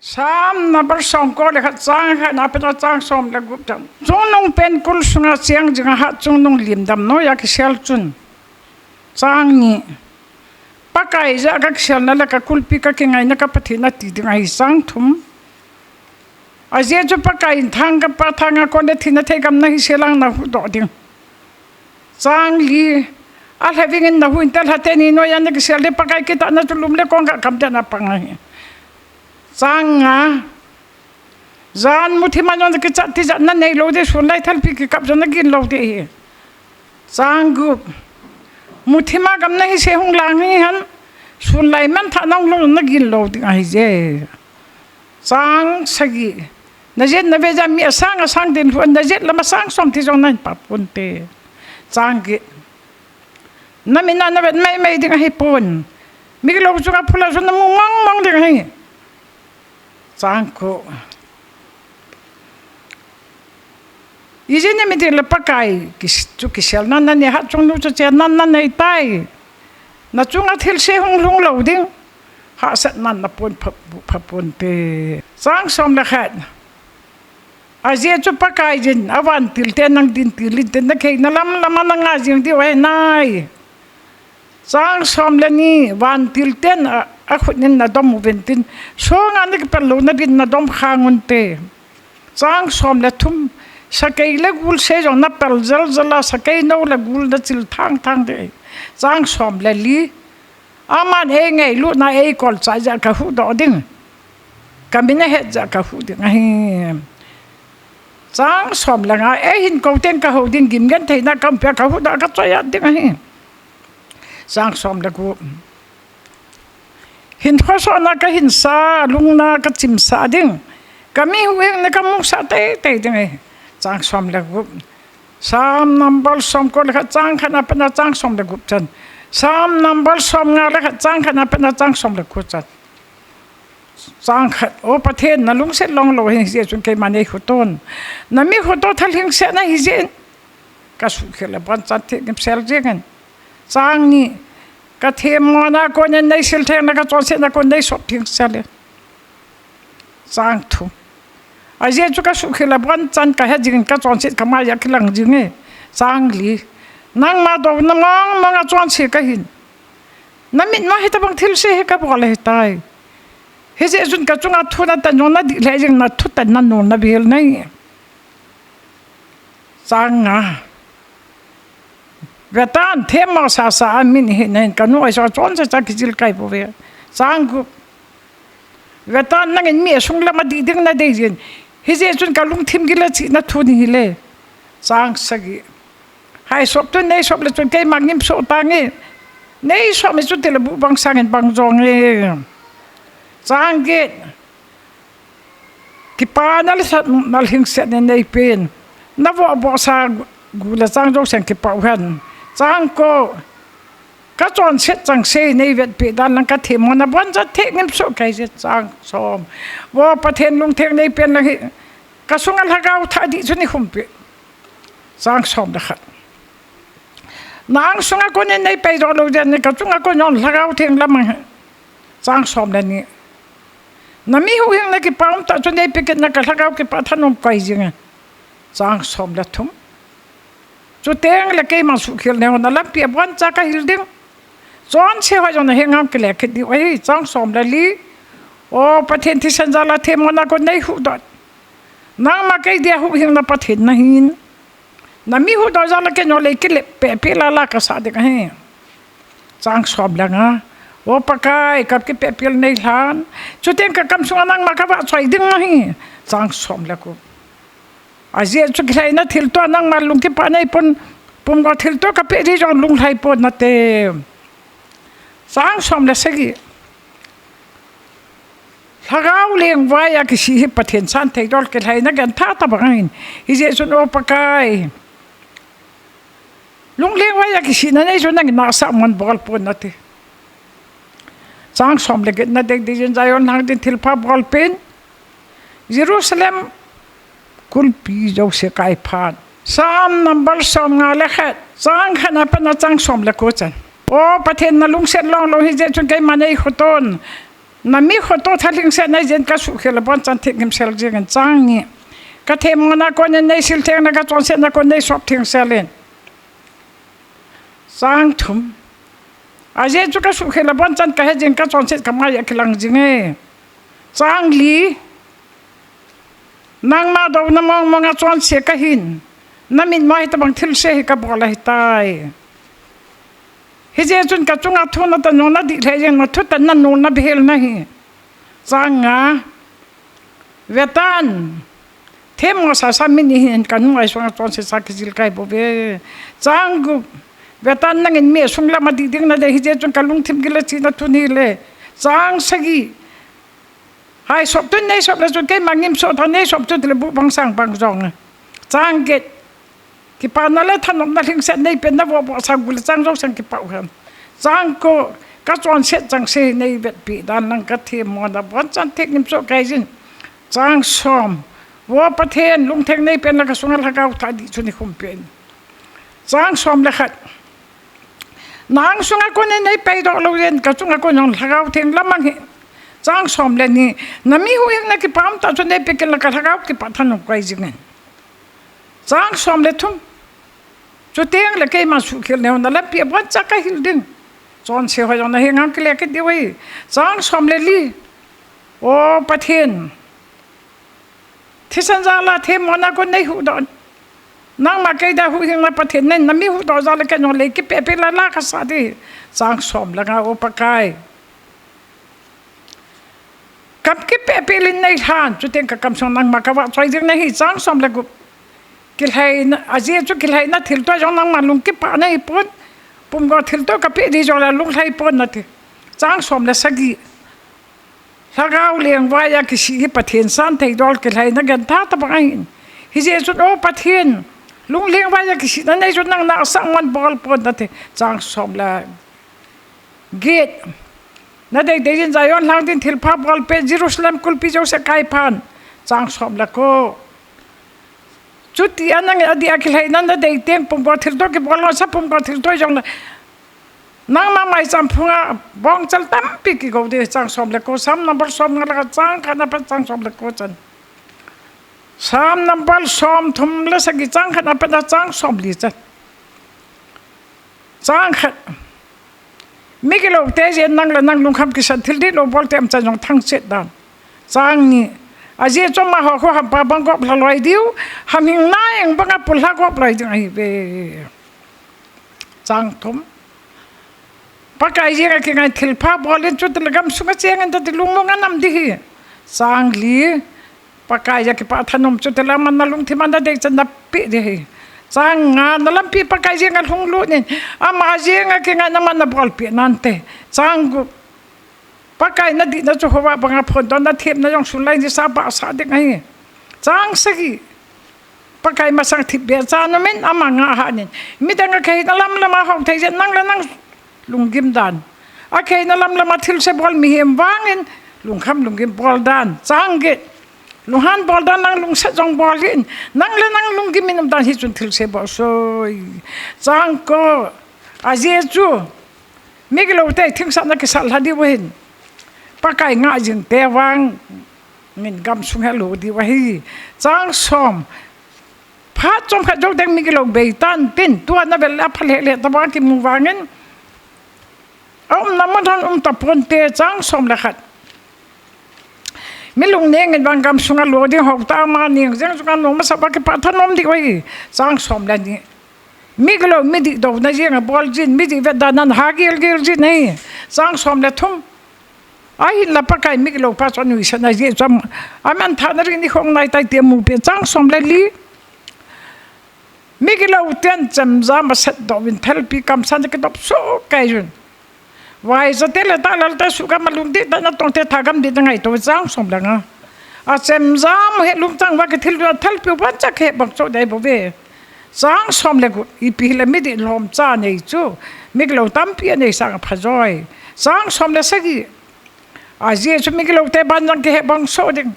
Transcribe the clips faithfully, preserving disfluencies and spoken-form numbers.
Sam number som ko le khat, chang khat na pet a chang som le gup chan. Chungnung penkul sunga cheng jinga hat chungnung lim damnoiya kisel chun. Chang ni. Pakai jah a kakiselna le kakulpi kakingaina ka Pathen ati ding ahi. Chang thum. Ajeh chu Pakai in thang kapa thanga kon le thina theigamna hi selang nahuhdoh ding. Chang li. Alhaving in nahuh inte, lhateni noiya nakisel ding, Pakai kitahna chu lum le kong kah kamtah a pang ahi. Chang nga. Jan muthima jong nakichat tijat nanei lou ding, sun lai thalpi kikap jong nagin lou ding ahi. Chang gup. Muthima gam nahi se hung lang hihen, sun lai manthah nahung lou nagin lou ding ahije. Chang sagi. Najet nave jeh a mi asang asang dinlhu, najet lam a chang som thi jong nahin pah ponte. Chang get. Namin a navet maimai ding ahipon. Mitlou chunga phula chu namu mongmong ding ahi. Chang ko. Ijeh inem itile Pakai chu kiselna nanei, hatchungnung chu chenna nanei tai. Nachunga thilse hung lhung lou ding. Hahsatnan napon pha, pha ponte. Chang som le khat. Ajeh chu Pakaiyin avantil te nang dintil inte, nakheina lamlam a nanga jing diu ahi nai. Chang som le ni, vantil ten a, akhut in nadom uvin tin, songa nakipel louna din nadom khang unte. Chang som le thum, sakei le gul se jong napel jeljel a, sakei nou le gul nachil thangthang ding. Chang som le li, aman eingailutna eikolchah jeh a kahuhdoh ding. Kamin ahet jeh a kahuh ding ahi. Chang som le nga, eihin kou ten kahou ding, gimgentheina kaumpi a kahuhdoh a kachoiyat ding ahi. Chang som le gup. Hinkho sohna kahinsa, lungna kachimsah ding. Kami huhhingna kamusah teitei ding ahi. Chang som le gup. Sam number som ko le khat, chang khat na pat a chang som le gup chan. Sam number som nga le khat, chang khat na pat a chang som le ko chan. Chang khat, O Pathen, nalungset longlou hijeh chun keima neikhuto in. Namikhuto thalhingsetna hijeh in. Kasuhkhel le abonchan thengimsel jengin. Chang ni, kathemmona konin neisil theng le kachonsetna konin neisop thengsel e. Chang thum. Ajeh chu kasuhkhel le abonchan kahe jingin kachonset kamaiya kilang jinge. Chang li. Nangma douna mongmong a chonse kahin. Namit ma hitobang thilse hi kabol ahitai. Hijeh chun kachunga thu natan jong nadih lheh jing, nathu tan nanol navel nai. Chang nga. Vetan, themmo sasa a min hi nahin, kanu ahi jong chonsecha kijil kai bouve. Chang gup. Vetan, nangin mi asung lam a dih ding nadei jin. Hijeh chun kalungthim gil a chihna thu nahi le. Chang sagi. Haisop tun neisop le chun keima ngimsoh tange. Neisop mi chu tile buh bang sangin bang jonge. Chang get. Kipana le satna lhingsetna neipen. Navohbohsa gu le chang jousen kipah uhen. Chang ko. Kachonset changseh neivetpeh dan lang kathemmona abonchan thengimsoh kahi je. Chang som. Vo Pathen, lungtheng neipen lang hi. Kasunga lhagao thah dih chu neikhumpi. Chang som le khat. Nang sunga konin neipeidoh lou jeh in kachunga kon jong lhagao theng lam ahi. Chang som le ni. Nami huhhingna kipa umtah chu neipeh kit na, kalhagao kipah thanom kai jinge. Chang som le thum. Chuteng le keima suhkhel neihona lampi abonchan kahil ding. Chonse ho jong nahet ngam kile kit diu ahi. Chang som le li. O Pathen, thisan jal a themmona kon neihuhdoh. Nangma kei dia huhhingna Pathen nahin. Nami huhdoh jal a kei jong lei kilep pehpeh lala kasah ding ahi. Chang som le nga. O Pakai, kap kipehpel neilhan. Chuteng kakam sunga nangma kavahchoi ding ahi. Chang som le ko. Ajeh chu kilhaina thilto a nangma lungkipah neipon, pumgo thilto kapeh ding jong lunglhai pon nate. Chang som le sagi. Lhagao lengvai a kisih hi Pathen santheidol kilhaina gantha tobang ahin. Hijeh chun O Pakai, lunglengvai a kisihna nei chu nangin nahsah mon bol pon nate. Chang som le get na dei dei jin Zion lhang din thilpha bolpeh in. Jerusalem kulpi jouse kaiphan. Sam number som nga le khat. Chang khat na pat a chang som le ko chan. O Pathen, nalungset longlou hijeh chun keima neikhuto in. Nami khoto thalhing sel nei jin kasuhkhel le bonchan thengim sel jingin chang ni. Kathemmona konin neisil thengna kachonsetna kon neisop theng sel in. Chang thum. Ajeh chu kasuhkhel le bonchan kahe jing kachonset kamai a kilang jing e. Chang li. Nangma douna mong mong a chonse kahin. Namin ma hitabang thilse hi kabol ahitai. Hijeh chun kachunga thu nata nung nadih lheh jeng na thutan nanung nabehel nahi. Chang nga. Vetan. Themmo sasa mi ni hin kanung ai sunga chonse sa kijil kai bou ve. Chang gup. Vetan nangin mi sung lama dih ding nadei hijeh chun kalungthim gil a china thu nile. Chang sagi. Hai sop tun neisop le chun keima ngim sot tha neisop tun tile bu bang sang bang jong. Chang get. Kipana le thanopna lhingset neipen navoh voh sang gul chang jong sang kipah u hen. Chang ko kachonset chang se neivetpi dan lang kathemmona bonchan thengim so kai jin. Chang som. Vo Pathen lungtheng neipen la kasunga lhagao tha dih chu neikhum peh in. Chang som le khat. Nang sunga konin neipei doh lou jin kachunga konin lhagao theng lamang hi. Chang som le ni. Nami huhhingna kipah umtah chu neipe kin la kalhagao kipah thanom kai jingin. Chang som le thum. Chuteng le keima suhkhel neuna lampi a bonchan kahil ding. Chonse ho jong nahenga kile kit diu ahi. Chang som le li. O Pathen. Thisan jal a themmona kon neihuhdoh. Nangma kei dia huhhingna Pathen nei nami huhdoh jal a keijongle kipehpeh la la kasah ding. Chang som le nga O Pakai. Kam kipehpeh lin neilhan chuteng kakam sung nangma kavahchoi ding nahi chang som le gup. Kilhaina ajeh chu kilhaina thilto jong nangma lungkipah nahipon. Pumgo thilto kapeh ding jongle lunglhai pon nati. Chang som le sagi. Lhagao lengvai a kisih hi Pathen santhei dol kilhaina gantha tabang ahin. Hijeh chun O Pathen, lunglengvai a kisihna nei chun nang nasah ngon bol pon nati. Chang som le get. Nadei dei jin Zion lhang din thilpha bolpeh Jerusalem kulpi jouse kaiphan. Chang som le ko. Chuti a nangin adih a kilhaina nadei teng pumgo thilto kibol lou sa pumgo thilto jongle. Nangma maicham phunga bongchal tampi kigo ding chang som le ko Psalm number som nga le khat chang khat na pat chang som le ko chan. Psalm number som thum le sagi chang khat na pat na chang som li chan. Chang khat. Migilou te jeh in nang le nang lungkham kisan thil dihlou bol te umchan jong thangchet dan. Chang ni. Ajeh chu amaho khu hampa bang gop lha loi diu. Hamhing naeng banga pulha gop loi ding ahive. Chang thum. Pakai jenga kingai thilpha bol in chuti le gamsunga cheng in tati lungmong a nam ding ahi. Chang li. Pakai a kipah thanom chuti le aman nalungthim a nadei chan napeh ding ahi. Chang nga nalampi Pakai jenga lhunglut in ama jenga kingai naman nabolpeh nante. Chang gup. Pakai nadihna chu houva banga phondoh nathemna jong sulai nisa bahsah ding ahi. Chang sagi. Pakai masang thipbeh chan umin ama nga ahanin. Midang a kheina lamlam a hou thei jeh nang le nang lunggim dan. A kheina lamlam a thilse bol mihem vangin lungkham lunggim bol dan. Chang get. Lunghan bol dan nang lungset jong bol hih in. Nang le nang lunggim in um dan hichun thilse bol soi. Chang ko. Ajeh chu. Migilou te thingsahna kisah lha diu ahin. Pakai ngah jing te vangin gamsung helo diu ahi. Chang som. Phat chomkhat jou teng migilou bei tan tin tua navel le apha lheh lheh tabang kimu vangin. Aumna mun hon um taponte chang som le khat. Mi lungneng in vang gamsunga lo ding hou ta ama neng jeng sunga nung masa va kipah thanom diu ahi. Chang som le ni. Migilou midih douna jenga bol jin midih vetdan a ha gel gel jin ahi. Chang som le thum. Ahinla Pakai migilou pa chu anuisat na jeh chu aman thana ring ni khong nai tai ti amu peh chang som le li. Migilou ten chemjam a setdoh uvin thalpi kamsan kidop soh kai jun. Vaicha te le tahlel te suhgam a lungdih tah natong te thagam dih nangaito chang som le nga. A chemjam u hi lungchang uva kithil uva thalpi u vancha khe bang cho dei bou ve. Chang som le gup ipi hile midih lhomcha nei chu. Migilou tampi anei sang a phajoi. Chang som le sagi. Ajeh chu migilou te ban jang kihe bang soh ding.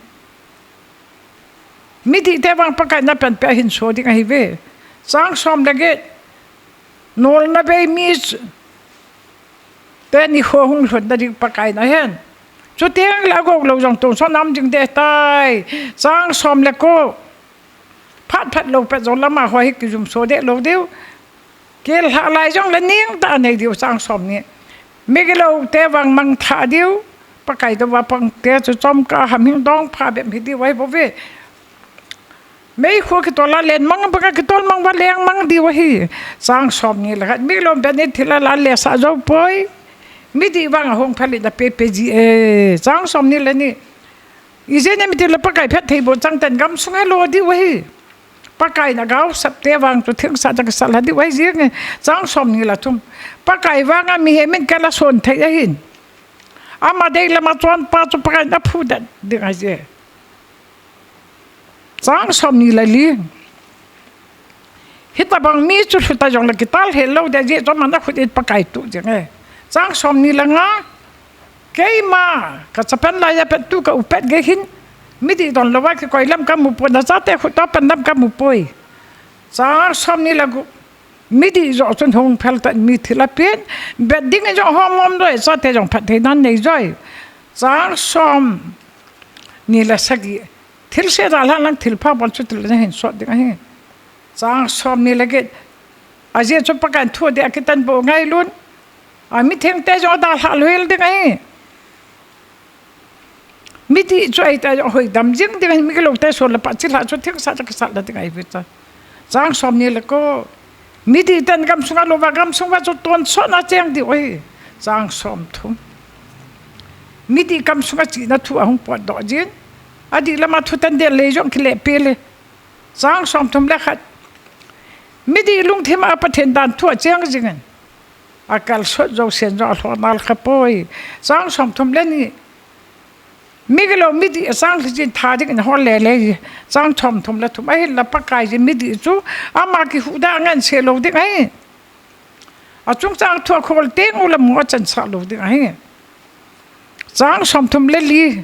Midih te vang Pakai na panpi ahin so ding ahi ve. Chang som le get. Nolna bei mi chu. Teni ho hung lhun na ding Pakai na hen. Chuteng le agou lou jong tonsot nam jing ding tai. Chang som le ko. Phat phat lou pet jong lama ho hi kijum so deh lou diu. Kilhah lai jong le ningtah anei diu chang som ni. Migilou te vang mangthah diu. Pakai dou va pang te chu chomkhat ham hing dong pha bep hi diu ahi bou ve. Meikhu kitol a len mang banga kitol mang va leng mang diu ahi. Chang som ni le khat. Migilou bep ni thil a la le sa jou poi. Midih vang a hung phal in a pe pe ji e. Chang som ni le ni. Ijeh inem itile Pakai phattheiboh chang ten gamsung a lo diu ahi. Pakai in agaosap te vang chu theng sah a kisah lha diu ahi jeng e. Chang som ni le thum. Pakai vang a mihem in kei la son thei ahin. Ama dei lama chonpa chu Pakai in aphudet ding ahi je. Chang som ni le li. Hitabang mi chu lhuta jong le kital hel lou ding ahi je, chun ama khut in Pakai tuh jeng e. Chang som ni le nga. Keima, ka chapang lai a pet tu ka u pet gei hin, midih don lou va kikoi lam ka mu poi, na chate khut a pan lam ka mu poi. Chang som ni le gup, midih joh chun hung phal tan mi thil a pen, bet ding jong hom hom doi, chate jong phatthei nan nei joi. Chang som ni le sagi, thil se da lang lang thil pha bon chu thil na hin sot ding ahi. Chang som ni le get, ajeh chu Pakai in thu dei a kitan bou ngai lun. A mitheng te jong adalhah lou hel ding ahi. Midih chu ahi ta jong hoi dam jing ding ahi, migilou te sol le pachilhah chu theng sah a kisah lha ding ahi ve cha. Chang som ni le ko. Midih ten gamsung a lo va gamsung va chu tonsot na cheng diu ahi. Chang som thum. Midih gamsung a chihna thu ahung potdoh jin. Adih lama thu tan del le jong kile pe le. Chang som thum le khat. Midih lungthim a Pathen dan thu acheng jing in. Akal sot jousen jong alhon nal kha poi. Chang som thum le ni. Migilou midih a chang lhi jin tha ding in hol le le. Chang som thum le thum ahin la Pakai jin midih chu. Ama kihuhda ngen se lou ding ahi. Achung chang thu akhol teng u le mu achansah lou ding ahi. Chang som thum le li.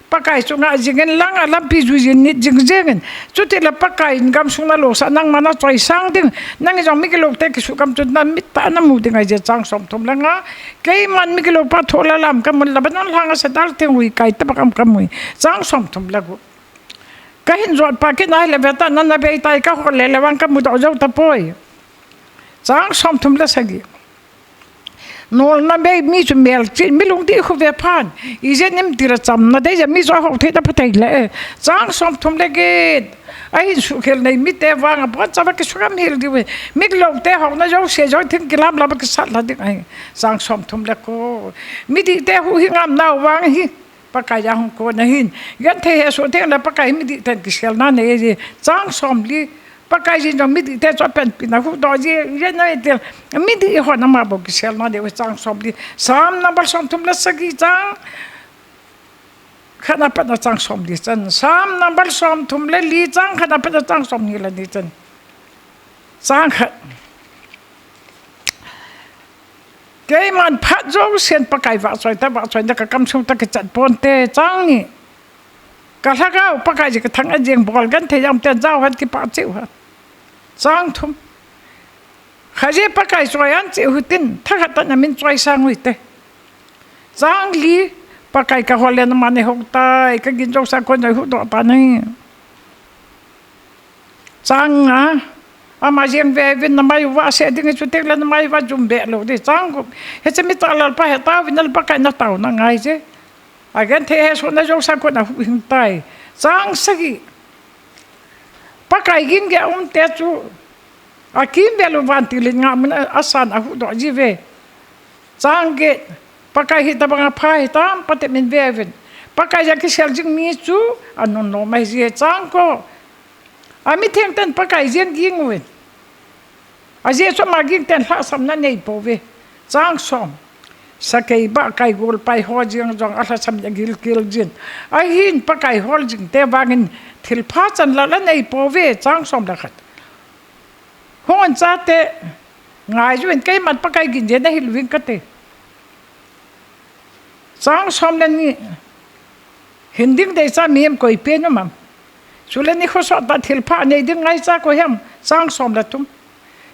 Pakai chu ngah jing in lang a lampi jui jin nit jing jeng in. Chuti le Pakai in gamsung na losah nangma na choisang ding. Nang jong migilou te kisukam chu na mit a na mu ding ahi je chang som thum le nga. Keiman migilou pa thoh la lam ka mun Lebanon lang a sedal theng hui kai ta bak am ka mu. Chang som thum le gup. Ka hin jot pa kit nai le ve ta na na bei tai ka hol le le vang ka mudoh jou ta poi. Chang som thum le sagi. Nolna bei mi chu mel chin mi lungdih khu ve phan. Ijeh inem itile chamna dei ja mi chu ahou thei ta pha thei le. Chang som thum le get. Ahin sukhel nei mite vang a bon cha va kisukam hel diu ve. Migilou te houna jouse jong theng kilam lam a kisat lha ding ahi. Chang som thum le ko. Midih te huhhing ngamnau vang hi. Pakai a hung kon ahin. Genthei hesoh teng le Pakai midih ten kiselna nei ji. Chang som li. Pakai jin jong midih te chu apanpi na huhdoh ji. Ijeh inem itile. Midih hon ama bou kiselna nei u chang som li. Sam number som thum le sagi chang. Khat na pat na chang som li chan. Sam number som thum le li chang. Khat na pat na chang som ni le ni chan. Chang khat. Keiman phat jousen Pakai vahchoi ta, vahchoi ta ka kamsung ta kichat ponte, chang ni. Ka lhagao Pakai ji ka thang a jeng bol genthei jam ten jao han kipah cheh u ha. Chang thum. Khaje Pakai choi an cheh u hitin, thakhat tah in amin choisang u hite. Chang li, Pakai ka hol le na ama nei hou tai, ka gin jousa kon joi huhdoh ta nai. Chang nga, ama jeng ve uvin na mai uva se ding chu tek le na mai uva jum be lou ding. Chang gup, hiche mi tah Lalpa he taovin Lalpa Pakai na taona ngai je. Agenthei hesohna jousa kon ahuhhing tai. Chang sagi, Pakai gin gei a um te chu, akimvel u vantil in ngahmun a, asan ahuhdoh ji ve. Chang get, Pakai hi tabang a pha hitam, Pathen in ve uvin. Pakai a kisel jing mi chu, anunnom ahi ji e chang ko. Amitheng ten Pakai jeng ging uvin. Ajeh chu ama ging ten lhahsamna nei pouve. Chang som. Sakei bah kai gol pai ho jeng jong alhasam in agilkel jin. Ahin Pakai hol jing te vangin thilpha chanlal anei pouve. Chang som le khat. Hung un chate ngai uvin keiman Pakai gin jeng nahil uving kate. Chang som le ni. Hin ding deicha mihem koi pen um am. Chule nikho sot tah thilpha nei ding ngaicha koi ham. Chang som le thum.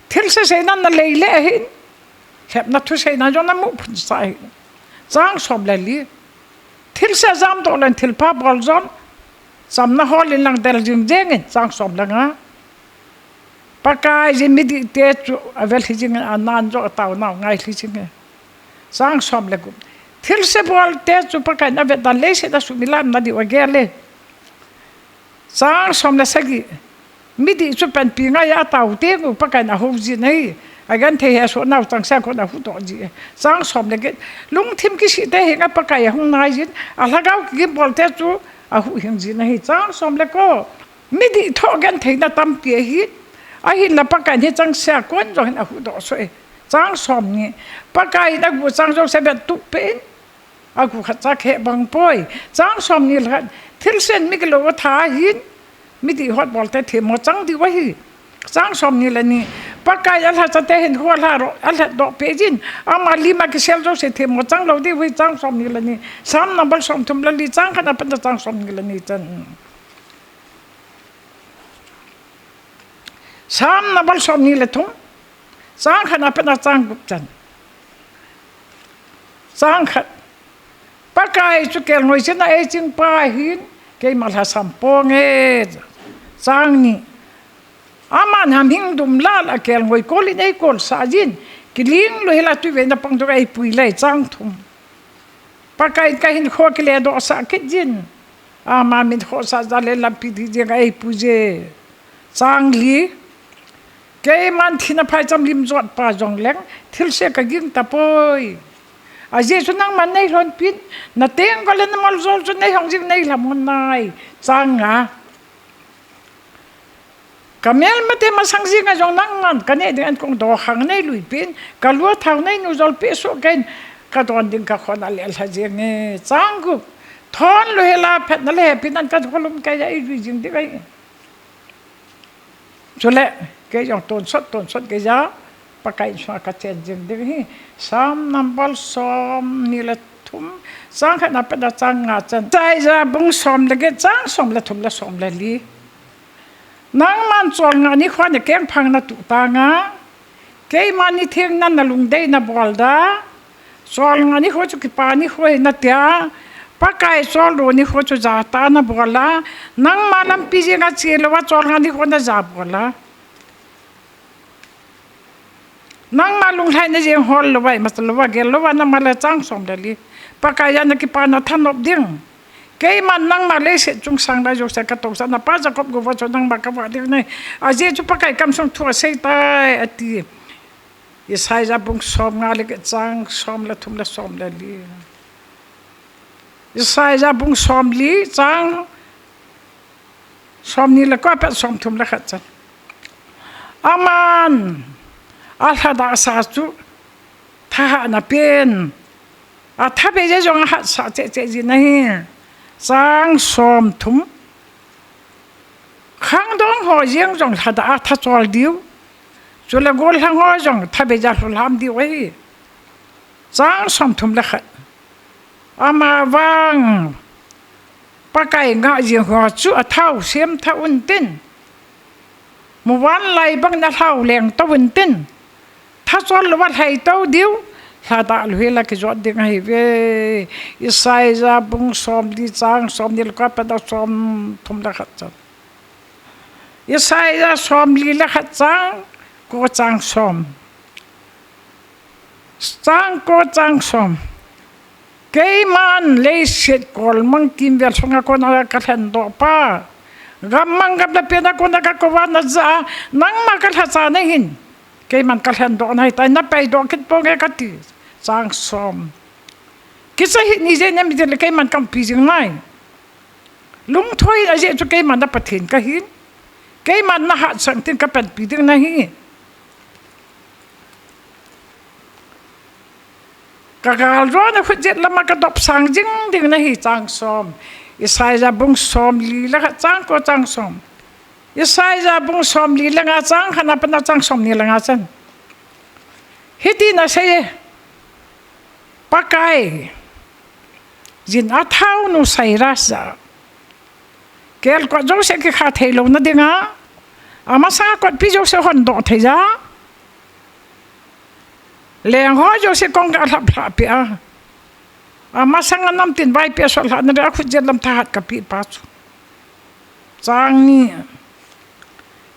Thil sesei na na lei le ahin. Lhepna thusei na jong na mu phun sa ahin. Chang som le li. Thilse jamdoh leng thilpha bol jong, chamna hol in lang del jing jeng in, chang som le nga. Pakaiyin midihte chu avel hi jing in, anan jong ataonau ngai hi jing in. Chang som le gup. Thilse bolte chu Pakaiyin avet dan leiset a sumil lamna diu agel e. Chang som le sagi. Midih chu panpi ngai a atao teng u Pakaiyin ahou jin ahi. Agenthei hesoh nau changseh a kon ahuhdoh ji. Chang som le get. Lungthim kisih te henga Pakai ahung nai jin. Alhagao kigim bolte chu ahuhhing jin ahi. Chang som le ko. Midih thoh gentheina tampi ahi. Ahinla Pakaiyin hi changseh a kon jong hin ahuhdoh soh e. Chang som ni. Pakaiyin agu chang jouse vet tup peh in. Agu khat cha khe bang poi. Chang som ni le khat. Thilsen mi kilou a tha ahin. Midih hot bolte themmo chang diu ahi. Chang som ni le ni. Pakai alhacha te hin khu alha ro, alhat doh peh jin. Ama lim a kisel jouse themmo chang lou diu ahi. Chang som ni le ni. Sam number som thum le li chang khat a pat a chang som ni le ni chan. Sam number som ni le thum. Chang khat a pat a chang gup chan. Chang khat. Pakai chu kelngoi china eiching pa ahin, keima lhasam ponge. Chang ni. Aman hamhing dum lah lah a kelngoi kol in eikol sah jin, kiling lou hel a tui veina pang dong eipui le. Chang thum. Pakaiyin kahinkho kile doh sah kit jin. Ama min khohsah jal le lampi dih jeng a eipui je. Chang li. Keiman thina phaicham lim jot pa jong leng, thilse kaging tapoi. Ajeh chu nangman neilhonpin, na tenggol le na moljol chu neihong jing neilhamon nai. Chang nga. Kamelmate masang jeng a jong nangman kaneh ding ankong dokhang neilui peh in, kalua thao neinu jol peh soh kei in, kadon ding kakhon a lelha jenge. Chang gup. Thon lou hel a phatna le hepina in kakholum kei a eilui jing ding ahi. Chule, kei jong tonsot, tonsot kei a, Pakai insung a kachen jing ding ahi. Sam number som ni le thum, chang khat a pat a chang nga chan. Isaiah bung som le get chang som le thum le som le li. Nangman cholngah nikho a nakengphang natu tang a, keima ni theng nan nalungdei nabol da. Cholngah nikho chu kipa nikho ahi natia, Pakai choldo nikho chu jatah a nabol a, nangma lampi jeng a che lou a cholngah nikho naja bol a. Nangma lunglhaina jeng hol lou a, imacha lou a, gel lou a, nangma le chang som le li. Pakai a nakipa nathanop ding. Keiman nangma leiset chung sang lai jouse katousah, napa Jacob gou a chu nangma kavah ding nahi. Ajeh chu Pakai kamsung thu asei tai, ati. Isaiah bung som nga le get chang som le thum le som le li. Isaiah bung som li chang som ni le ko a pat som thum le khat chan. Aman alhadahsa chu thahatna pen. Athabeija jong ahatsah cheh cheh jin ahi. Chang som thum. Khangdong ho jeng jong lhadah a thachol diu. Chule gollhang ho jong thabeija lhulham diu ahi. Chang som thum le khat. Amavang Pakai ngah jing ho chu athao semtha untin. Muvanlai bangin alhao lengto untin. Thachol lou a lhaitou diu. Lhadah lou hel a kijot ding ahiuve. Isaiah bung som li chang som ni le ko a pat a som thum le khat chan. Isaiah som li le khat chang ko chang som. Chang ko chang som. Keiman leiset kolmang kimvel sunga kona kalhendoh pa, gammang gamna pena kona kakou a najah a, nangma kalhacha nahin, keiman kalhendoh nahitai, napaidoh kit ponge kati. Chang som. Kicha hih ni jeh in ami tile keiman kaumpi jing nai. Lungthoi in ajeh chu keiman na Pathen kahin. Keiman nahatsah intin kapanpi ding nahi. Kagaljo na khutjet lama kadopsang jing ding nahi. Chang som. Isaiah bung som li le khat chang ko chang som. Isaiah bung som li le nga chang khat a pat a chang som ni le nga chan. Hitin asei e. Pakai jin athaonu Cyrus jah a, kelkot jouse kikha theilouna dinga, amasanga kotpi jouse hondoh thei a, lengho jouse kong alhaplhah peh a, Amasanga namtin vaipi asol lhah na le akhut jet lam thahat kapeh pa chu. Chang ni.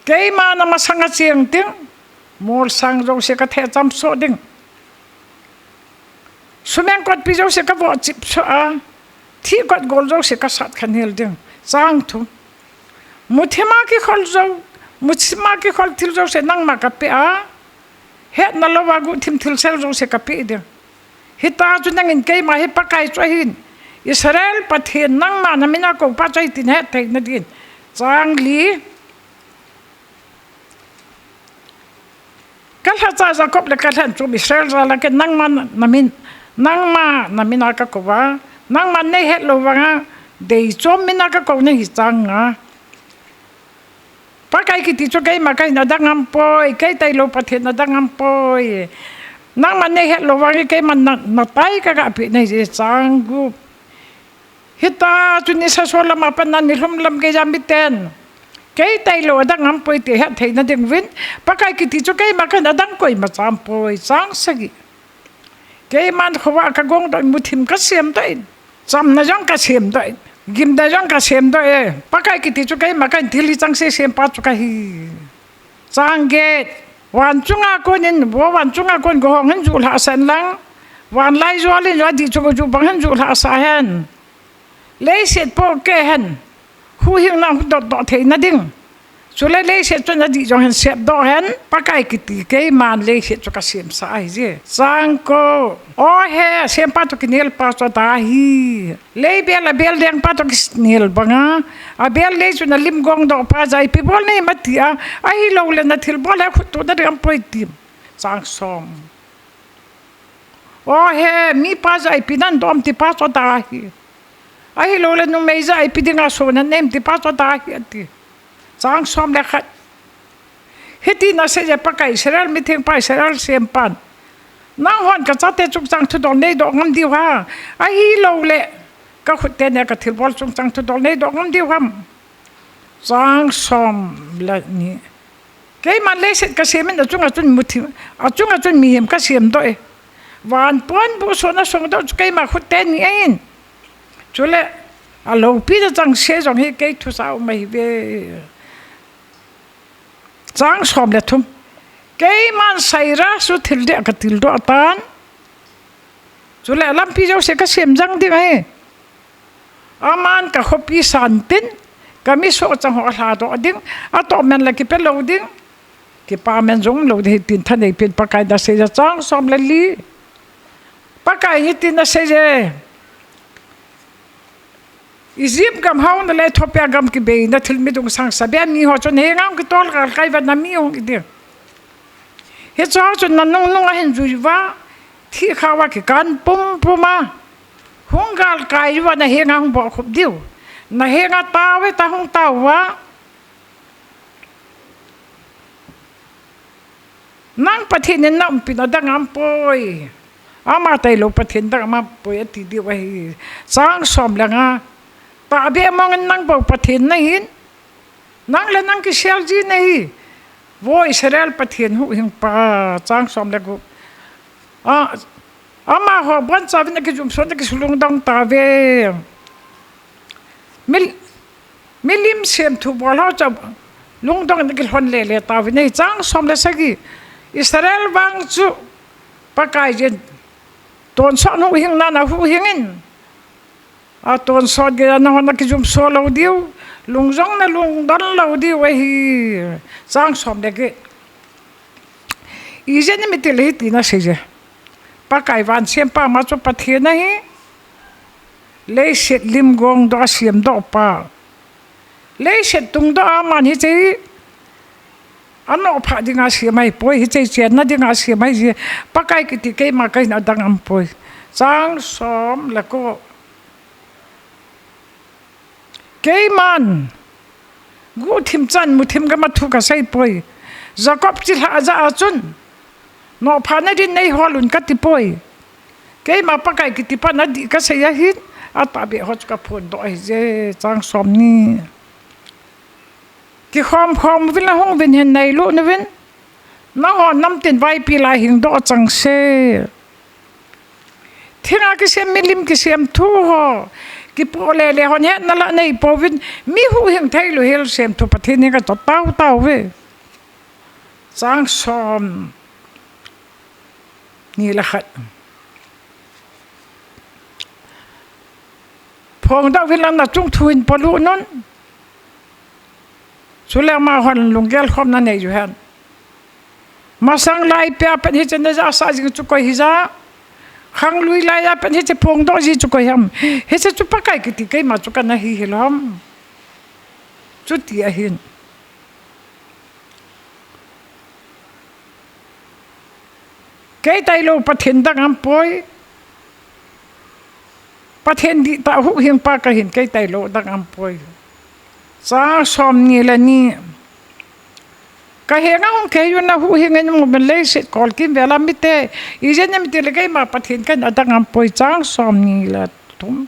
Keiman amasanga cheng ding, molsang jouse katheh cham soh ding. Sumeng kotpi jouse kavoh chip soh a, thih kot gol jouse kasat khanhel ding. Chang thum. Muthima kikhol jou, muthima kikhol thil jouse nangma kapeh a, hetna louva guhthim thilsel jouse kapeh ding. Hitia chu nangin keima hi Pakai chu ahin, Israel Pathen nangma namin a koupa chu ahi tin hetthei nadin. Chang li. Kalhacha Jacob le kalhen chu Israel jal a ken nangma namin, nangma namin a kakou a, nangman neihet lou vanga deichom min a kakou nahi. Chang nga. Pakai kiti chu keima kahin adang ampoi, kei tailou Pathen adang ampoi. Nangman neihet lou vangin keiman na, natai kagapeh nahi. Chang gup. Hitia chu nisa sol lam a pat na nilhum lam geiya miten kei tailou adang ampoi ti hetthei nading uvin, Pakai kiti chu keima kahin adang koima cha ampoi. Chang sagi. Keiman khovah kagong doh in, muthim kasem doh in, chamna jong kasem doh in, gimna jong kasem doh e. Pakai kiti chu keima kahin thil hi chang sese sempa chu kahi. Chang get. Van chunga konin, vo van chunga kon gohong hin julhah sah in lang, van laijol in adih chu goju bang hin julhah sah hen. Leiset pohkeh hen, huhhingna hudot doh theina ding. Chule leiset chun adih jong hin sepdoh hen, Pakai kiti keiman leiset chu kasemsah ahije. Chang ko. O he, sempa toh kinelpa chu adang ahi. Leibel abel lengpa toh kinel banga, abel lei chu nalim gongdohpa ja ipi bol nahim atia, ahiloule nathilbol hi khut toh nading ampoi tim. Chang som. O he, mipa ja ipi nadom tipa chu adang ahi. Ahiloule numei ja ipi dinga sohna nahim tipa chu adang ahi ati. Chang som le khat. Hitin aseiye Pakai Israel mithengpa, Israel sempan. Nanghon kachate chungchang thudol neidoh ngam diu ham? Ahiloule kakhut teni a kathilbol chungchang thudol neidoh ngam diu ham? Chang som le ni. Keiman leiset kasem in achunga chun muthim, achunga chun mihem kasemdoh e. Van ponbuh sohna songdoh chu keima khut teni ahin. Chule aloupina chengse jong hi kei thusa um ahiuve. Chang som le thum. Keiman Cyrus chu thil deh a katildoh tan. Chule alampi jouse kasem jang ding ahi. Aman kakhopi santin, kami sohchang ho alhadoh ding, atohman la kipe lou ding, kipaman jong lou ding ahi tin thaneipen Pakaiyin aseiye. Chang som le li. Pakaiyin hitin aseiye. Egypt gam haona le Ethiopia gam kibeina thil midung sang sabe miho chu nahenga hung kitol galkai uva nami hung hi ding. Hicheho chu nanungnung ahin jui uva, thihkhah uva kikan pumpum a, hung galkai uva nahenga hung bohkhup diu. Nahenga taove ta hung tao uva. Nang Pathen in naumpi in adang ampoi. Ama tailou Pathen dang amampoi ati diu ahi. Chang som le nga. Tahbeh mongin nang bou Pathen nahin. Nang le nang kisel ji nahi. Vo Israel Pathen huhhingpa. Chang som le gup. A, amaho bonchauvin akijumsot in akisulungdong tauve. Mil-, milim semthu bol ho chu lungdong in akilhon lele tauvin ahi. Chang som le sagi. Israel vang chu Pakaiyin tonsot huhhingnan ahuhhingin. Atonsot geiya nahon nakijumso lou diu, lung jong nalungdon lou diu ahi. Chang som le get. Ijeh inem itile hitin aseiye. Pakai vansempa ama chu Pathen ahi. Leiset lim gongdoh a semdohpa. Leiset tungdoh a aman hiche hi anoh phah dinga asem ahipoi, hiche hi chenna dinga asem ahi. Pakai kiti keima kahin adang ampoi. Chang som le ko. Keiman guhthim chan muthim gam a thu kaseipoi. Jacob chilhah jah a chun nohphahna din neihol un katipoi. Keima Pakai kitipan adih kasei ahin, atahbeh ho chu kaphondoh ahije. Chang som ni. Kikhom khom uvin, ahung uvin hin neilut uvin. Nangho namtin vaipi lai hingdoh chengse. Thinga kisem, milim kisem thu ho, kipo lele hon hetna la nei pouvin, mi huhhing theilou hel sem thu Pathen henga chu tao tao ve. Chang som ni le khat. Phongdoh uvin lang, nachung thu hin polut un. Chule amahon lunggel khomna nei u hen. Masang lai pia pen hiche najahsah jing chu koi hija. Khanglui lai a pen hiche phongdoh ji chu koi ham. Hiche chu Pakai kiti keima chu kana hi hilou ham. Chuti ahin. Kei tailou Pathen dang aumpoi. Pathen dihtah huhhingpa kahin, kei tailou dang aumpoi. Chang som ni le ni. Kahenga hung kihei u na huhhing in mu ben leiset kol kimvel a mite. Ijeh inem itile keima Pathen kahin, adang aumpoi. Chang som ni le thum.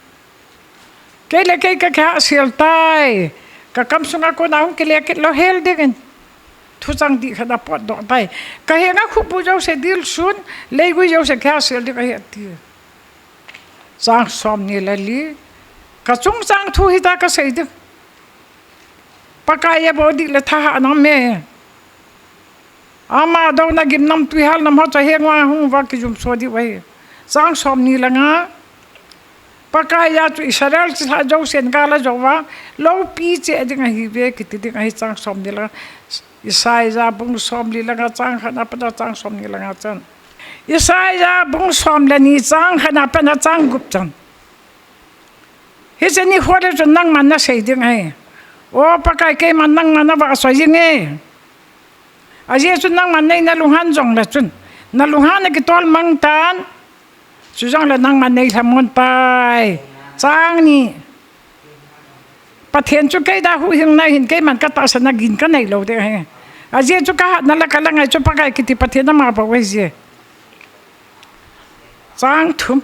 Kei le kei kakihahsel tai. Kakam sunga kona hung kile kit lou hel dingin. Thuchang dih khat apotdoh tai. Kahenga khupu jouse dilsun, leigui jouse kihahsel ding ahi ati. Chang som ni le li. Kachungchang thu hita kasei ding. Pakai aboh ding le thahat nam e. Ama douna gimnam twihalnam ho chu ahenga hung uva kijumso diu ahi. Chang som ni le nga. Pakaiya chu Israel chilhah jousen gal ajou uva, loupi cheh ding ahiuve kiti ding ahi. Chang som ni le nga. Isaiah bung som li le nga chang khatna pat a chang som ni le nga chan. Isaiah bung som le ni chang khatna pat a chang gup chan. Hiche nikho le chun nangman nasei ding ahi. O Pakai, keiman nangma navahchoi inge. Ajeh chu nangman neina lunghan jongle chun, nalunghan akitol mang tan. Chujongle nangman neilhamon tai. Chang ni. Pathen chu kei dia huhhingna hin keiman katahsan a gin kanei lou ding ahi. Ajeh chu kahatna le kalangai chu Pakai kiti Pathen ama bou ahije. Chang thum.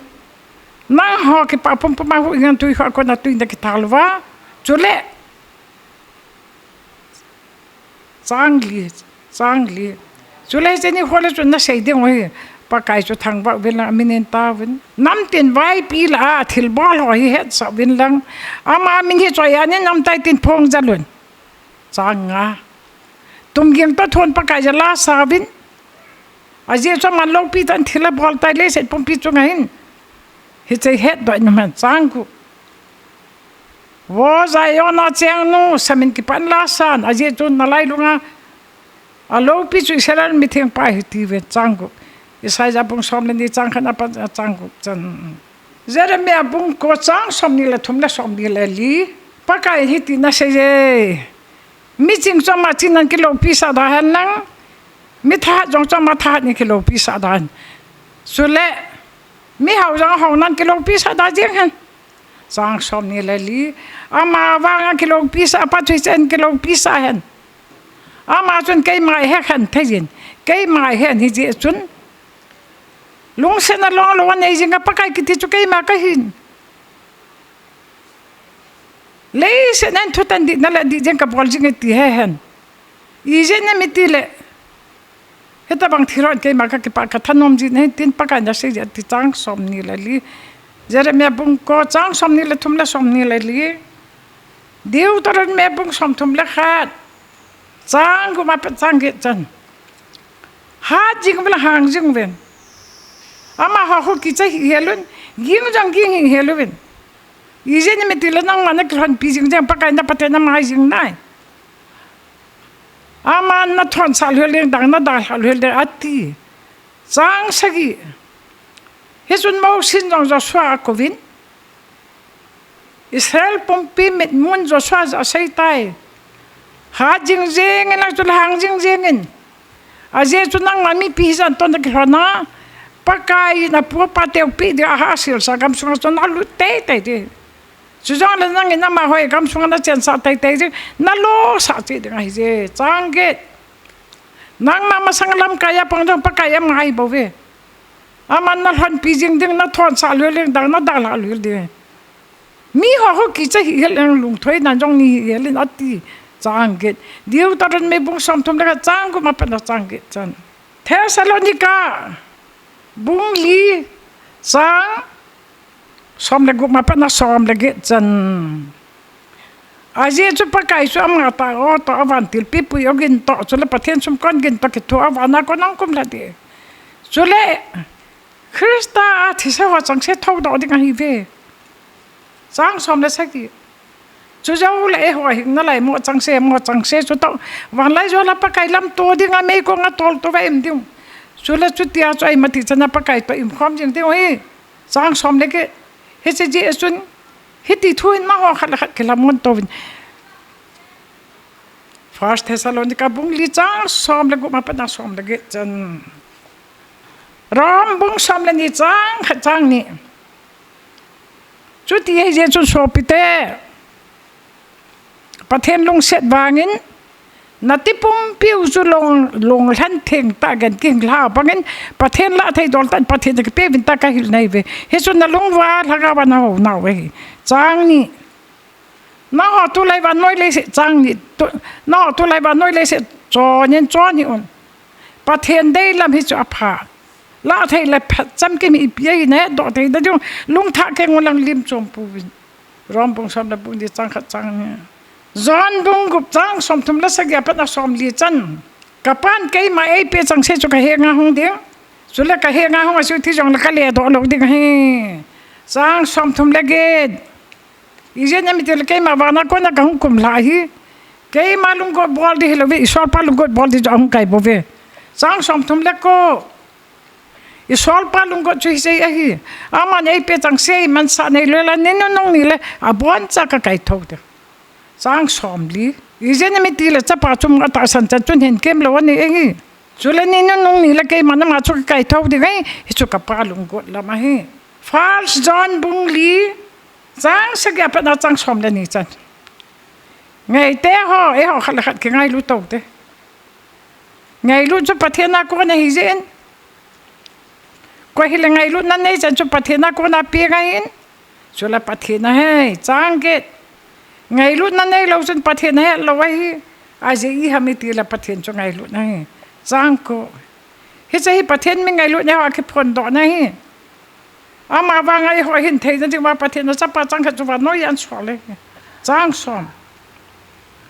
Nangho kipah pumpum a huhhing in twi kho a kona twi nakithal uva. Chule. Chang li, chang li. Chule hiche nikho le chun nasei ding u ahi. Pakai chu thangvah uvin lang, amin in taovin. Namtin vaipi lah a thilbol ho hi hetsah uvin lang. Ama min hi choi anin namtah in tin phong jal un. Chang nga. Tumging toh thon Pakaiya lasa uvin. Ajeh chu aman loupi tah in thil abol tai leiset pumpi chunga hin. Hiche hetdoh in um hen. Chang gup. Vo Zion a chengnu, samin kipah in lasan, ajeh chu nalailunga aloupi chu Israel mithengpa ahi tiuvin. Chang gup. Isaiah bung som le ni chang khatna pat a chang gup chan. Jeremiah bung ko chang som ni le thum le som ni le li. Pakai hiti naseiye. Miching chu ama chingnan kiloupisah da hen lang. Mithahat jong chu ama thahat in kiloupisah da hen. Chule, mihao jong ahaonan kiloupisah da jeng hen. Chang som ni le li. Ama vanga kiloupisah, apathu chen kiloupisah hen. Ama chun keima ihekhen thei jin. Keima ihen hijeh chun. Lungsetna longlou anei jinga Pakai kiti chu keima kahin. Leiset a hin thutan dihna le dih jeng kabol jing e ti hehen. Ijeh inem itile. Hitobang thil hon keima kakipah kathanom jin ahi tin Pakai in asei jeh ati chang som ni le li. Jeremiah bung ko chang som ni le thum le som ni le li. Deuteronomy bung som thum le khat. Chang gup a pat chang get chan. Hat jing uvin lang hang jing uvin. Amaho khu kicha hih hel un, ging jong ging hih hel uvin. Ijeh inem itile nangma nakilhonpi jing jeng Pakai na Pathen ama hi jing nai. Aman nathonsah lheh leng dang nadalhah lheh leng ati. Chang sagi. Hichun Mosi in jong Joshua akouvin. Israel pumpi mitmun Joshua jah a aseitai. Hat jing jengin, achule hang jing jengin. Ajeh chu nangma mipi hijeh a ton nakilhon a. Pakai in apu apa teopeh dia ahahselsah gamsunga chun nalut teitei ding. Chujongle nangin amaho gamsunga nachensah teitei ding. Nalosah cheh ding ahije. Chang get. Nangma masang lamkai a pang jong Pakai ama hi bouve. Aman nalhonpi jing ding, nathonsah lheh leng dang nadalhah lheh ding. Miho khu kicha hih hel in lungthoi nan jong nei hih hel in ati. Chang get. Deuteronomy bung som thum le khat chang gup a pat a chang get chan. Thessalonica bung li chang Som le gup ma pat a som le get chan. Ajeh chu Pakai chu ama tah o toh, avantil pipui ogin toh, chule Pathen sumkon gin toh kithoa vana kon ahung kumlha ding. Chule Christa a thisa ho chengse thoudoh ding ahiuve. Chang som le sagi. Chujou le eiho hing nalai mo chengse, mo chengse chutoh vanlaijol a Pakai lamto ding a meikong a toltou va im ding. Chule chutia chu eima ti chan a Pakai toh im khom jing ding ahi. Chang som le get. Hiche jeh chun hiti thu hin nangho khat le khat kilhamon touvin. First Thessalonica bung li chang som le gup ma pat a som le get chan. Rom bung som le ni chang khat chang ni. Chuti ahijeh chun sopite, Pathen lungset vangin, nati pumpiu chu long, lunglhan thengtah gen kihing lha bangin, Pathen lah thei dol tah in Pathen a kipeuvin tah kahil nahiuve. Hichun nalung uva lhagao va nahou nauve. Chang ni. Nangho tulai vannoi leiset chang ni, tu, nangho tulai vannoi leiset chonin chon hih un. Pathen deilam hichu apha. Lah thei le phat chamkim hi ipi ahi nahetdoh thei ding, lungthah keng un lang lim chom pouvin. Rom bung som le bung li chang khat chang ni. John bung gup chang som thum le sagi a pat a som li chan. Kapan keima eipe chengse chu kahenga hung ding. Chule kahenga hung a chu thi jongle kaledoh lou ding ahi. Chang som thum le get. Ijeh inem itile keima vana kona kahung kumlha hi. Keima lunggot bol ding hilouve, isolpa lunggot bol ding chu ahung kai bouve. Chang som thum le ko. Isolpa lunggot chu hiche ahi. Aman eipe chengse imansah neilou le ni nunung ni le aboncha kakai thou ding. Chang som li. Ijeh inem itile chapa chu atahsan chan chun hin kemlou ani ahi. Chule ni nunung ni le keiman ama chu kakai thou ding ahi. Hichu kapa lunggot lam ahi. First John bung li chang sagi a pat a chang som le ni chan. Ngaite ho, eiho khat le khat kingailut tou te. Ngailut chu Pathen a kon ahijeh in. Koi hile ngailutna nei chan chu Pathen a kon a peng ahin. Chule Pathen ahe, chang get. Ngailutna neilou chun Pathen ahetlou ahi. Ajeh iham itile Pathen chu ngailut ahi. Chang ko. Hiche hi Pathen mi ngailutna ho akiphondohna ahi. Ama vanga eiho hin theina ding uva Pathen a chapa changkhat chu vannoi a asol e. Chang som.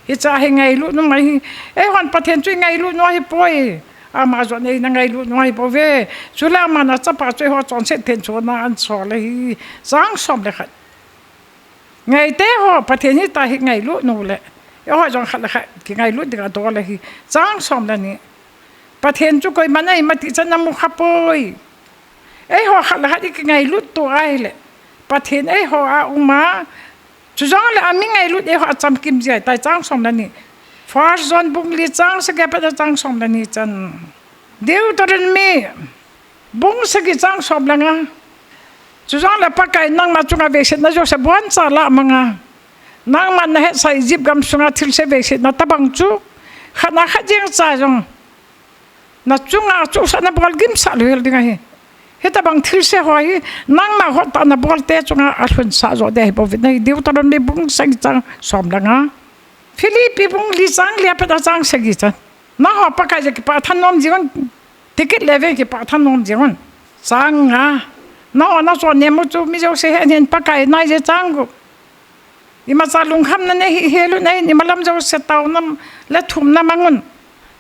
Hiche hi ngailut nom ahi. Eihon Pathen chu ingailut nom ahipoi. Ama jong eina ngailut nom ahipouve. Chule aman achapa chu eiho chonset theina chunga asol ahi. Chang som le khat. Ngaite ho, Pathen hita hi ngailut nom le. Eiho jong khat le khat kingailut ding adol ahi. Chang som le ni. Pathen chu koiman eima ti chan amu khapoi. Eiho khat le khat ikingailut to ahile. Pathen eiho a um a. Chujongle ami ngailut eiho a chamkim jia tai chang som le ni. First John bung li chang sagi a pat a chang som le ni chan. Deuteronomy bung sagi chang som le nga. Chujongle Pakai nangma chunga veisetna jouse boncha alamang a. Nangman nahetsah Egypt gam sunga thilse veisetna tobang chu. Khat na khat jeng cha jong. Nachunga chuhsah nabol gimsah louhel ding ahi. Hitobang thilse ho hi, nangma hottah nabolte chunga alhunsah joh ding ahi bou vin ahi. Deuteronomy bung sagi chang som le nga. Philippi bung li chang li a pat a chang sagi chan. Nangho Pakai jeh a kipah thanom jing un, ti kit le vin kipah thanom jing un. Chang nga. Nangho nachon nem u chu mi jouse hen hen Pakai nai jeh chang u. Imacha lungkhamna nei hih hel un ahin, imalam jouse taona le thumna mang un.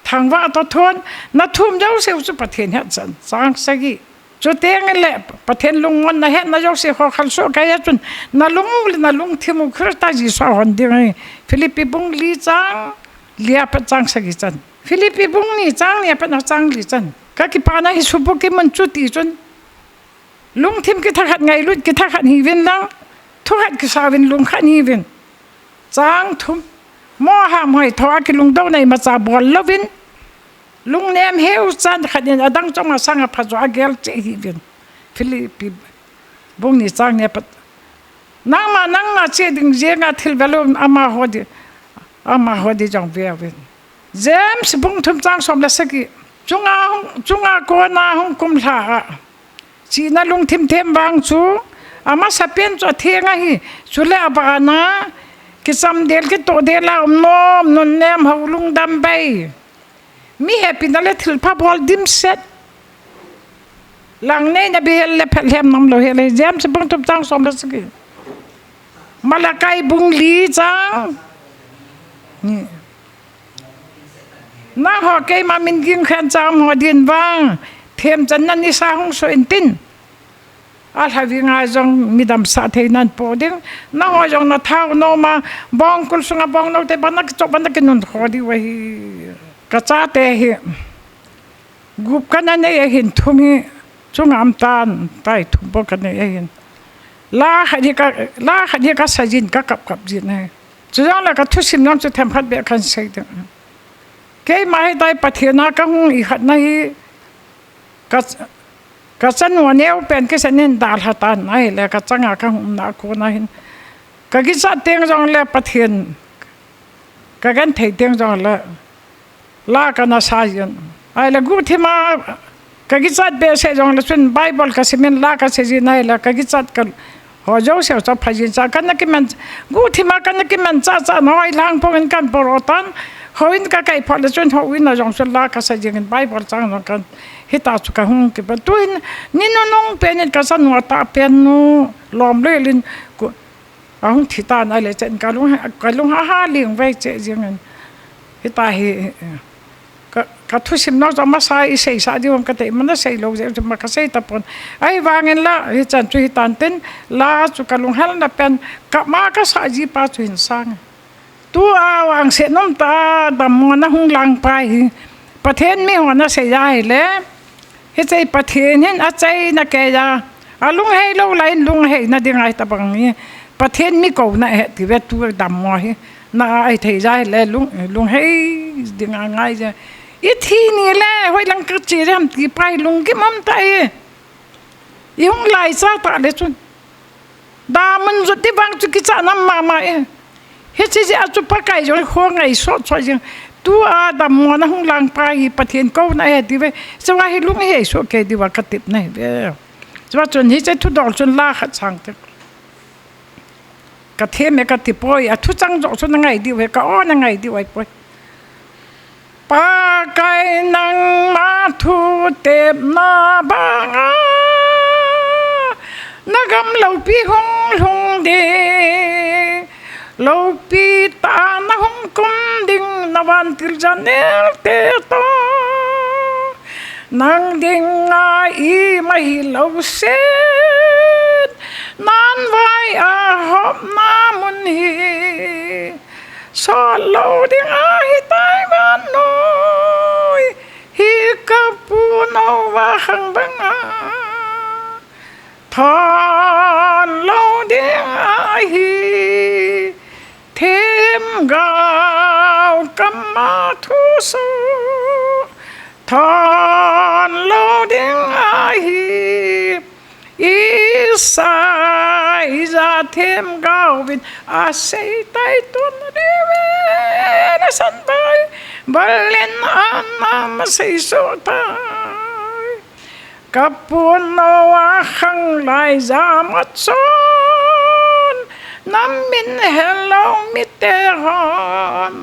Thangvah toh thon, nathum jouse u chu Pathen hetchan. Chang sagi. Chuteng le Pathen lungmonna hetna jouse ho khalsoh kei a chun, nalung u le nalungthim u Christa Jesu a hon ding ahi. Philippi bung li chang li a pat chang sagi chan. Philippi bung ni chang ni a pat a chang li chan. Kakipana hi subukim un chuti chun. Lungthim kithakhat ngailut kithakhat hiuvin lang, thukhat kisa uvin lungkhat hiuvin. Chang thum, mo ham hoi tho a kilungdouna imacha bol louvin, lungnem heu chan khat in adang chom a sanga phajo a gel cheh hiuvin. Philippi bung ni chang ni a pat. Nangma, nangma che ding jenga thil velou amaho di, amaho di jong veuvin. James bung thum chang som le sagi. Chunga hung, chunga kona hung kumlha a. Chihna lungthim them vang chu, amasapen chu atheng ahi, chule abana, kichamdel kitohdel a um nom, nunnem hou lungdam bei. Mi hepina le thilpha bol dimset. Lang neina bihel le phet lhem nom lou hel e. James bung thum chang som le sagi. Malakai bung li chang ni. Nangho keima min ging khen chang mo din vang themchanna nisa hung soh intin, alhavinga jong midam sah thei nan po ding. Nangho jong na thao noma bongkul sunga bong note bana kichop bana kinun kho diu ahi. Ka chate hi gup kana nei ahin, thum hi chunga um tan tai, thum bou ka nei ahin. La khat hi ka, la khat hi ka sa jin, ka kap kap jin ahi. Chujongle ka thusim jong chu themkhat beh kahin sei ding. Keima hitia Pathen a ka hung ikhatna hi ka, ka chanu aneo pen kisan in dalha tan ahile ka changa ka hung umna a kona hin ka kichat teng jongle Pathen ka genthei teng jongle la kana sa jin. Ahile guhthima ka kichat behseh jongle chun Bible ka simin la ka sei jin ahile ka kichat ka ho jouse chu pha jin cha kana kiman, guhthima kana kiman cha cha noi lang pongin kan boro tan, houin ka kai phot le chun houin a jong chun la ka sei jingin Bible chang jong kan hita chu ka hung kipan. Tuin ni nunung penin ka chanu atah pen nu lom lelin ku ahung thi tan ahile chen ka lung, ka lung ha ha ling vei che jingin. Hita hi ka, ka thusim nau chu amasa i seisah diu ham kati, mana sei lou jeh chu ma ka sei tapon. Ahivangin la, hichan chu hitan tin, la chu ka lunghelna pen, kama ka sah ji pa chu hin sang. Tua vangset nom tah a dammona hung lang pa hi, Pathen mi hon asei ahile, hiche Pathen hin achaina keiya, alunghei lou laiyin lunghei na ding ahi tabang hi. Pathen mi kouna ahi ti ve tu dammo hi. Na ahi thei jeh le lung, lunghei ding angai je. I thi ni le, hoilang ka che jam ti pa hi lunggim um tai. I hung laicha tah le chun. Damun jot ti vang chu kichat nam mama e. Hiche jeh a chu Pakai jong kho ngai so so jing. Tua dammona hung lang pa hi Pathen kouna ahi ti ve. Chua hi lunghei soh kei diuva ka tepna ahi ve. Chua chun hiche thudol chun la khat sang te. Ka them e ka ti poi, a thuchang joh chu na ngai diu ahi, ka o na ngai diu ahi poi. Pakai nangma thu tepna banga, na gam loupi hung lhung ding, loupi tah a na hung kum ding, na vantil janel te toh. Nang dinga ima hilou set, nanvai a hopna mun hi. Sot lou ding ahi tai vannoi, hi ka pu nou va khang banga. Thon lou ding ahi, themgao kama thusoh. Thon lou ding ahi, Isaiah themgao vin asei tai tun, Revelation Bible in ana ma seisoh tai. Ka pu Noah khang lai jam a chun, na min helou mite hon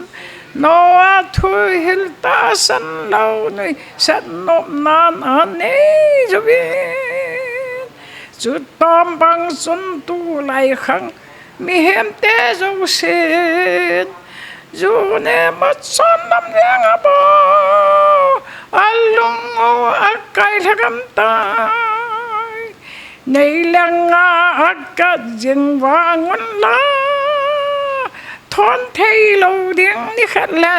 Noah thuhil tahsan lou nuisat nopnan anei jouvin. Chutom bang chun tulai khang mihem te jousen, ju ne ma chon lam jeng a bou, alung u akai lhagam tai. Nei langa akat jing vang un la, thon thei lou ding ni khat le,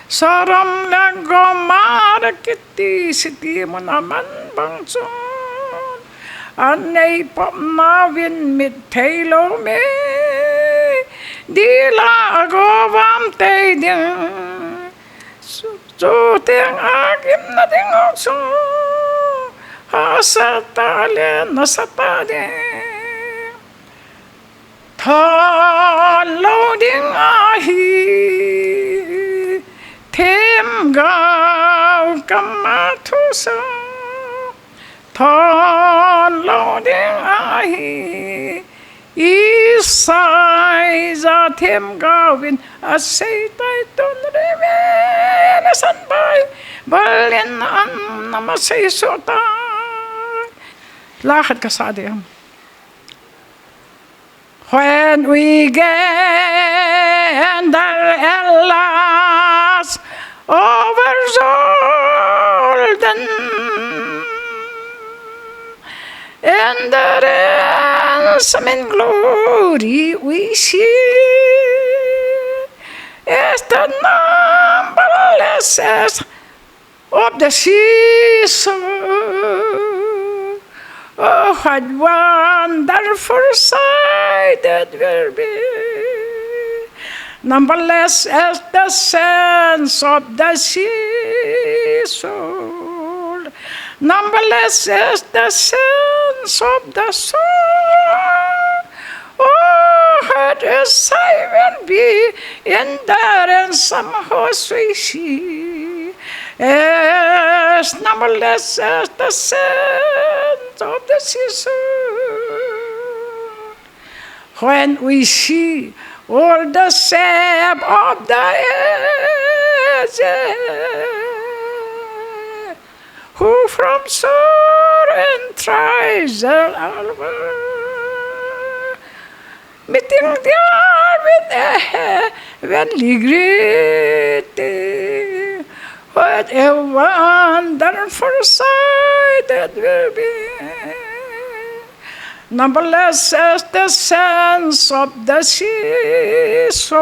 Sodom le Gomorrah kiti city mun a man bang chun, anei pop nauvin mit thei lou me, dila ago vam tei ding. Chu, chu teng a gimna ding ho chu, hahsa tah le nasa tah ding. Thon lou ding ahi, themgao kama thusoh. Thon lou ding ahi, Isaiah themgao vin asei tai tun, Revelation Bible in ana ma seisoh tai. La khat ka sa ding. When we gander at last over Jordan, in the ransom in glory we see, as the numberless of the seashore. Oh, what wonderful sight that will be! Numberless as the sands of the seashore, numberless as the sands of the shore. Oh, what a sight will be in the ransom host we see, as numberless as the sands of the seashore. When we see all the shame of the ages, who from sore and trial are meeting there with a heavenly greeting. What a wonderful sight that will be! Numberless as the sands of the seashore,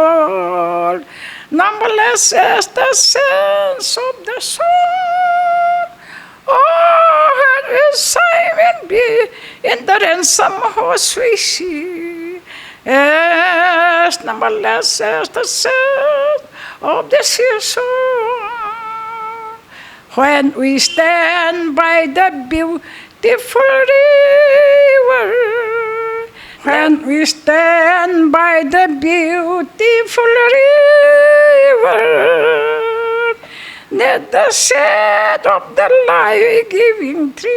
numberless as the sands of the shore. Oh, how a sight will be in the ransom host we see, as numberless as the sands of the seashore. When we stand by the beautiful river, when we stand by the beautiful river, near the shade of the life-giving tree,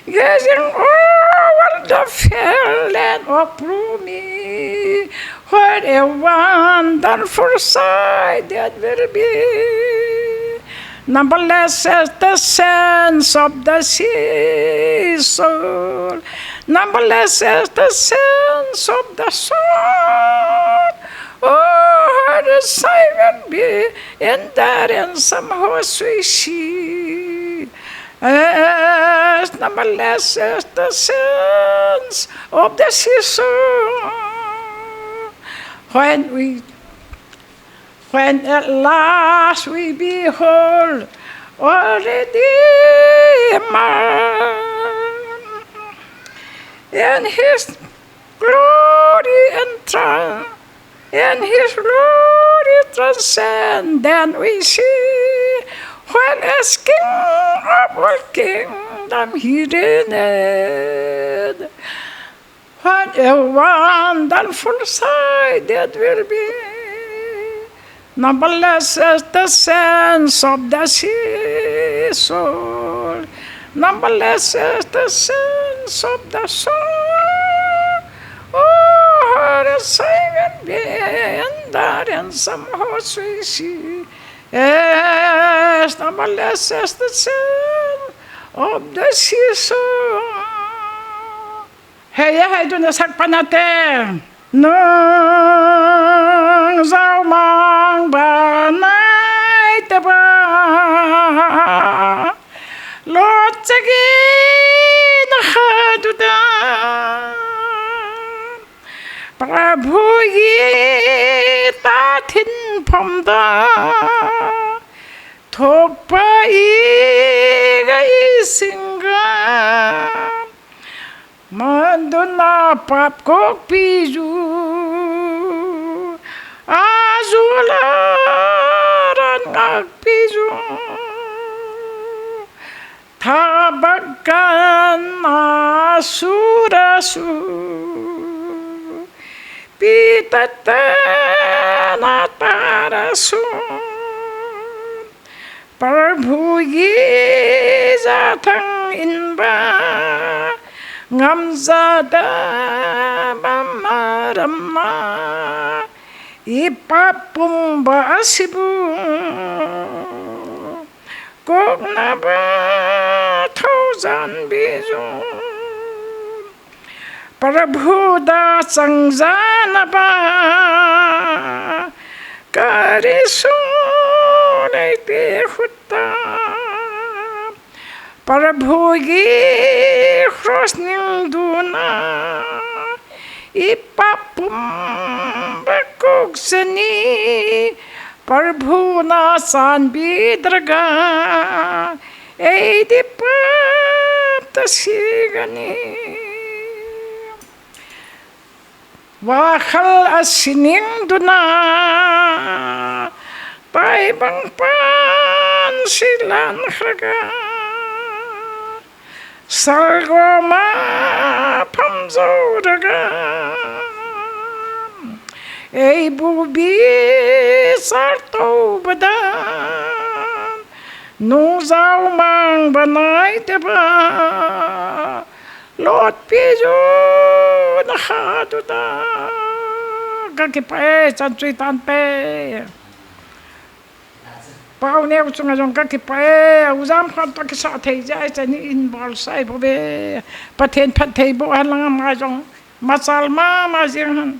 gazing over the fair land of Rumi, what a wonderful sight that will be! Numberless as the sands of the seashore, numberless as the sands of the shore. Oh, how a sight will be in the ransom host we see, as numberless as the sands of the seashore. When we, when at last we behold our Redeemer in his glory and triumph, in his glory transcendent we see, when as King of all kingdom he reigneth. What a wonderful sight that will be! Numberless as the sands of the seashore, numberless as the sands of the shore. Oh, how a sight will be in the ransom host we see, as numberless as the sands of the seashore. Hei, hei, tuna sak pan ate. Nung jao mang ba nai te ba. Lot chagi na ha du da. Prabhu ye ta thin pham da. Thokpa i ga i singam. Maduna pap kokpi ju, ajula ran ngakpi ju, thabakan asura su, pitata na tara su. Prabhu ye ja thang in ba, ngam ja da ba ma ram ma, i pap pum ba si bu, kok na ba Thoujan bijou Prabhu da chang jana ba kari su nei te khutta Prabhu gi cross ning duna ipapum bakuk seni Prabhu na san bidraga ei di pap ta sigani. Vakhal a sining duna pai bang pan silan khraga salgoma phamjo daga ei bubi sarto badan nung jau mang banai te ba Lord pi ju na kha tu ta. Ka kipah e, chan chui tan te. Pau neo chunga jong ka kipah e, u jam khan to kisa thei ja e, chan ni in bol sai bo ve. Pathen phat thei bo han lang ma jong. Machal ma ma jing han.